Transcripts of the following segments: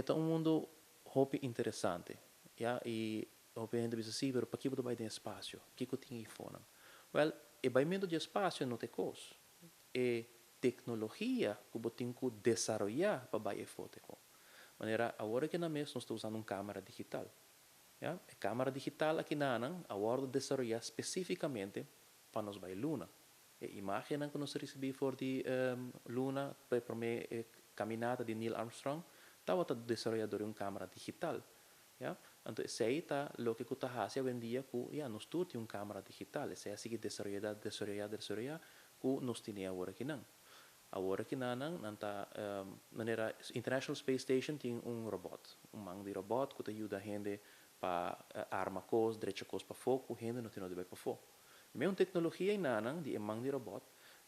E ta un mundo hopi interesante. Ja, y hopi hende ta bisa si, pero pakico bo ta bay den espacio? Kico tin eyfonan? Well, e baymento di espacio no ta e cos. E tecnologia cu bo tin cu desaroya pa bay eyfo ta e cos. Manera awor cu na mes nos ta usando un camera digital. Ja? E camera digital aki nan a wordo desaroya specificamente pa nos bay luna. E imagen cu nos a ricibi for di luna, pa prome caminata di Neil Armstrong, tabata desaroya door un camera digital. Ja? Anto, esey ta loke cu ta haci awendia cu, ja, nos tur tin un camera digital. Esey a sigui desaroya, desaroya, desaroya, cu nos tin awor aki nan. Awor aki nan, nan ta, manera International Space Station tin un robot, un man di robot cu ta yuda hende pa arma cos, drecha cos pafo, cu hende no tin di bay pafo. Mesun tecnologia ey di man di robot,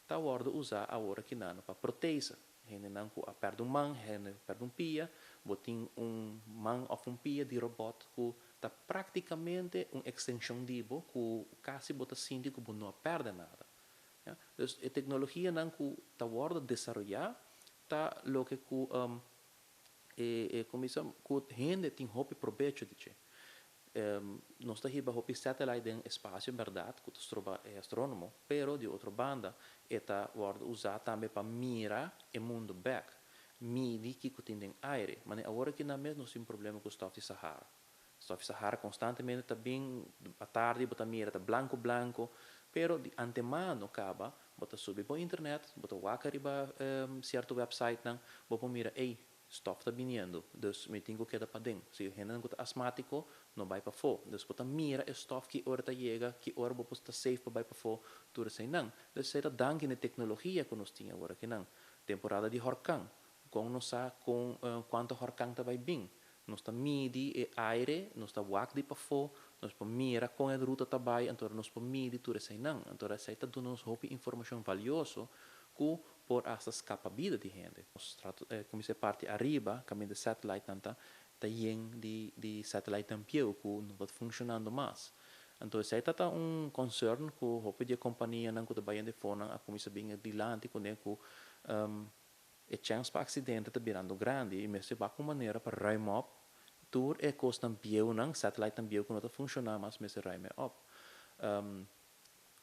ta wordo usa awor aki nan pa protese. Hende nan cu a perde un man, hende perde un pia, bo tin un man of un pia di robot cu ta practicamente un extension di bo, cu casi bo ta sinti cu bo no a perde nada. Ja? Dus e tecnologia nan cu ta wordo desaroya ta loke cu e con cu hende tin hopi probecho di dje. Nos ta hiba hopi satellite den espacio, berdad, cu ta stroba e astronomo, pero di otro banda, e ta wordo usa tambe pa mira e mundo back, midi kico tin den aire. Ma awor aki na mes nos tin problema cu stof di Sahara. Stof di Sahara constantemente ta bin atardi, bo ta mira, ta blanco blanco, pero di antemano caba, bo ta subi bo internet, bo ta wak riba cierto website nan, bo por mira, ey, stof ta biniendo, dus mi tin cu keda paden. Si hende nan ta asmatico, no bay pafo. Dus bo ta mira e stof ki ora ta yega, ki ora bo ta safe pa bay pafo, tur esey nan. Dus esey ta danki na tecnologia cu nos tin awor aki nan. Temporada di horcan, con nos sa con cuanto horcan ta bay bin. Nos ta midi e aire, nos ta wak di pafo, nos por mira con e ruta ta bay, anto nos por midi tur esey nan. Anto esey ta duna nos hopi informacion valioso cu por hasta scapa bida di hende. Nos como se parti ariba, caminda satellite nan ta, ta yen di satellite nan bieu cu no ta funcionando mas. Anto esey ta un concern cu hopi di compania nan cu ta bayendo eyfonan a cuminsa bin dilanti cu ne cu e chance pa accidente ta birando grandi y mester wak un manera pa ruim op tur e cosnan bieu nan, satellite nan bieu cu no ta funciona mas, mester ruim op.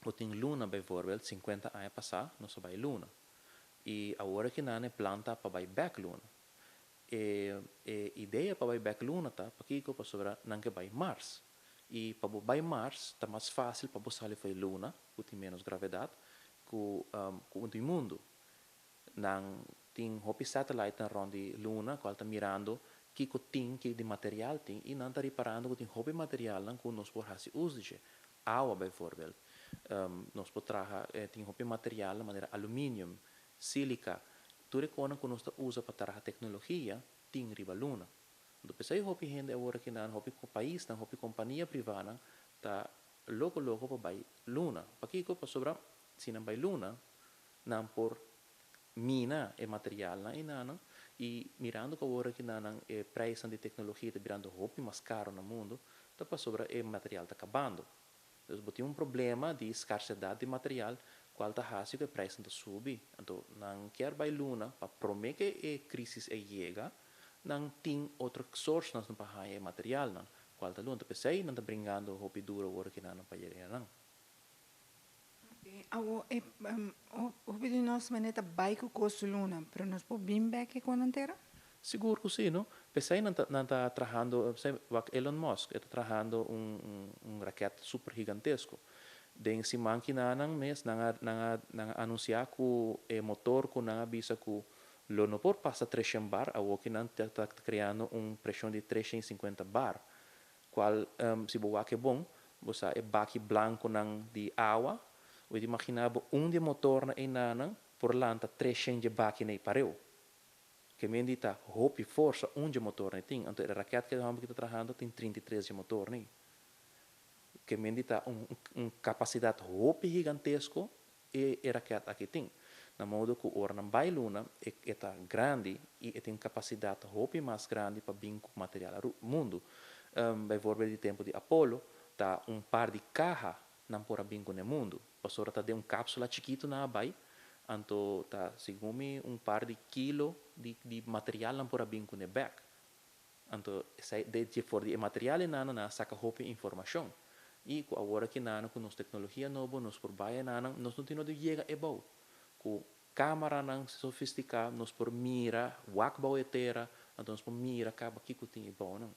Bo tin luna bijvoorbeeld, 50 aña pasa, nos a bay luna. Y awor aki nan e plan ta pa bay back luna. E idea pa bay back luna ta, pakico? Pasobra nan ke bay Mars. Y pa bay Mars, ta mas facil pa sali for di luna, cu tin menos gravedad, cu di mundo. Nan tin hopi satellite nan rond di luna, cual ta mirando kico tin, kico di material tin, y nan ta riparando cu tin hopi material nan cu nos por haci uso di dje. Awa bijvoorbeeld. Nos por traha, tin hopi material manera aluminium, silica, tur e cosnan cu nos ta usa pa traha tecnologia, tin riba luna. Anto pesey hopi hende awor aki nan, hopi pais nan, hopi compania priva nan, ta loco loco pa bay luna. Pakico? Pasobra si nan bay luna, nan por mina e material nan y nan, y mirando cu awor aki nan e prijs di tecnologia ta birando hopi mas caro na mundo, ta pasobra e material ta cabando. Dus bo tin un problema di scarsedad di material, cual ta haci cu e prijs ta subi. Anto, nan kier bay luna, pa prome cu e crisis e yega, nan tin otro source nan pa haya e material nan, cual ta luna. Pesey nan ta bringando hopi duro awor aki nan pa yega nan. Okay. Awo, hopi di nos manera ta bay cu cos luna, pero nos por bin back cu nan tera? Sigur cu si, no? Pesey nan ta trahando, wak Elon Musk ta trahando un raket super gigantesco. Den siman aki nan mes nan a anuncia cu e motor cu nan a bisa cu lo no por pasa 300 bar, awor cu nan ta creando un presion di 350 bar. Cual, si bo wak e bon, bo sa e baki blanco nan di awa, bo imagina bo un di motor na einan por lanta 300 baki na pareu. Ke men di ta hopi forsa un di motor nan tin. Anto e raket cu e homber ta trahando tin 33 di motor nan. Ke men di ta un capacidad hopi gigantesco e raket aki tin. Na modo cu ora nan bay luna, e ta grandi y e tin capacidad hopi mas grandi pa bin cu material mundo. Bijvoorbeeld di tempo di Apollo, ta un par di caha nan por a bin cu ne mundo. Pasobra ta den un capsula chikito nan a bay, anto ta segun mi un par di kilo di material nan por a bin cu ne back. Anto esei de dje for di e material einan nan a saka hopi informashon. I ku awor aki nan ku nos teknologia nobo nos por bai einan, nos no tin no di yega e bou. Ku kamaranan sofistiká nos por mira wak bou e tera, anto nos por mira kaba kiko tin e bounan.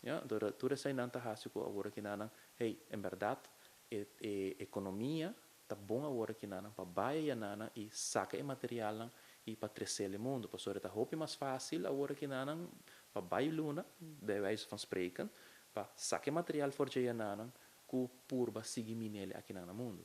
Ya, anto tur eseinan ta hasi ku awor aki nan, hey, en bèrdat e e ekonomia Ta bon awor aki nan pa bai aya nan y saca e materialnan y pa trecel e mundo, pasobra ta hopi mas facil awor aki nan pa bai luna, bij wijze van spreken, pa saca e material for dje aya nan cu purba sigui minele aki nan na mundo.